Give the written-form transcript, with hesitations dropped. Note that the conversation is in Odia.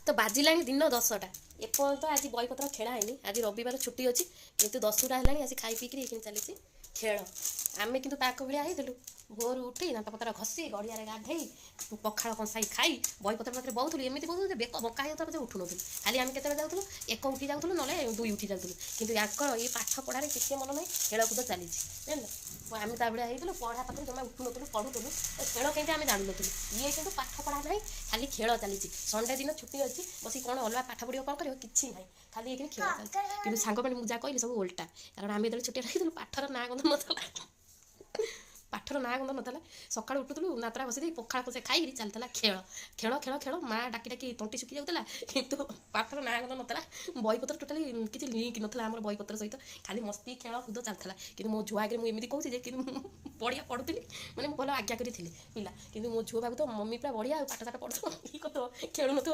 ତ ବାଜିଲାଣି ଦିନ 10ଟା, ଏପର୍ଯ୍ୟନ୍ତ ଆଜି ବହିପତ୍ର ଖେଳା ହେଇନି। ଆଜି ରବିବାର ଛୁଟି ଅଛି, କିନ୍ତୁ 10ଟା ହେଲାଣି, ଆସି ଖାଇ ପିଇକିରି ଏଇଖିଣି ଚାଲିଛି ଖେଳ। ଆମେ କିନ୍ତୁ ତାଙ୍କ ଭଳିଆ ହେଇଥିଲୁ, ଭୋରୁ ଉଠି ଦାନ୍ତ ପତ୍ର ଘଷି, ଗଡ଼ିଆରେ ଗାଧେଇ, ପଖାଳ କଂସାଇ ଖାଇ ବହିପତ୍ର ପାଖରେ ବହୁଥିଲୁ। ଏମିତି ବହୁଥିଲୁ ଯେ ବେକ ବଙ୍କା ହେଇଯାଉଥିଲା ପଛେ ଉଠୁନଥିଲୁ। ଖାଲି ଆମେ କେତେବେଳେ ଯାଉଥିଲୁ, 1 ଉଠି ଯାଉଥିଲୁ, ନହେଲେ 2 ଉଠି ଯାଉଥିଲୁ। କିନ୍ତୁ ୟାଙ୍କର ଏଇ ପାଠ ପଢ଼ାରେ ଟିକେ ମନ ନାହିଁ, ଖେଳକୁଦ ଚାଲିଛି, ଜାଣିଲ। ଆମେ ତା ଭଳିଆ ହେଇଥିଲୁ, ପଢ଼ା ପାଖରୁ ଜମା ଉଠୁନଥିଲୁ, ପଢ଼ୁଥିଲୁ, ଖେଳ କେମିତି ଆମେ ଜାଣୁନଥିଲୁ। ଇଏ କିନ୍ତୁ ପାଠ ପଢ଼ା ନାହିଁ, ଖାଲି ଖେଳ ଚାଲିଛି। ସଣ୍ଡେ ଦିନ ଛୁଟି ଅଛି, ବସି କ'ଣ ଅଲଗା ପାଠ ପଢ଼ିବ, କ'ଣ କରିବ, କିଛି ନାହିଁ, ଖାଲି ଏଇଖିଣି ଖେଳ ଚାଲିଛି। କିନ୍ତୁ ସାଙ୍ଗମାନେ, ମୁଁ ଯାହା କହିଲି ସବୁ ଓଲଟା, କାରଣ ଆମେ ଯେତେବେଳେ ଛୋଟିଆ ରହିଥିଲୁ, ପାଠର ନାଁ ଗନ୍ଧ ନଥିଲା, ପାଠର ନାଁ ଗନ୍ଧ ନଥିଲା। ସକାଳୁ ଉଠୁଥିଲୁ, ନାତରା ବସି ଦେଇ ପଖାଳ କଂସେ ଖାଇକିରି ଚାଲିଥିଲା ଖେଳ, ଖେଳ, ଖେଳ, ଖେଳ। ମା ଡାକି ଡାକି ତଣ୍ଟି ଶୁଖି ଯାଉଥିଲା, କିନ୍ତୁ ପାଠର ନାଁ ଗନ୍ଧ ନଥିଲା। ବହିପତ୍ର ଟୋଟାଲି କିଛି ଲିଙ୍କ ନଥିଲା ଆମର ବହିପତ୍ର ସହିତ, ଖାଲି ମସ୍ତି ଖେଳ କୁଦ ଚାଲିଥିଲା। କିନ୍ତୁ ମୋ ଝିଅ ଆଗରେ ମୁଁ ଏମିତି କହୁଛି ଯେ, କିନ୍ତୁ ମୁଁ ବଢ଼ିଆ ପଢ଼ୁଥିଲି, ମାନେ ମୁଁ ଭଲ ଆଜ୍ଞା କରିଥିଲି ପିଲା। କିନ୍ତୁ ମୋ ଝିଅ ଭାବୁଥିବ ମମି ପୁରା ବଢ଼ିଆ ଆଉ ପାଠ ସାଠ ପଢ଼ୁଥିବ, ଇଏ କରୁଥିବ, ଖେଳୁନଥିବ।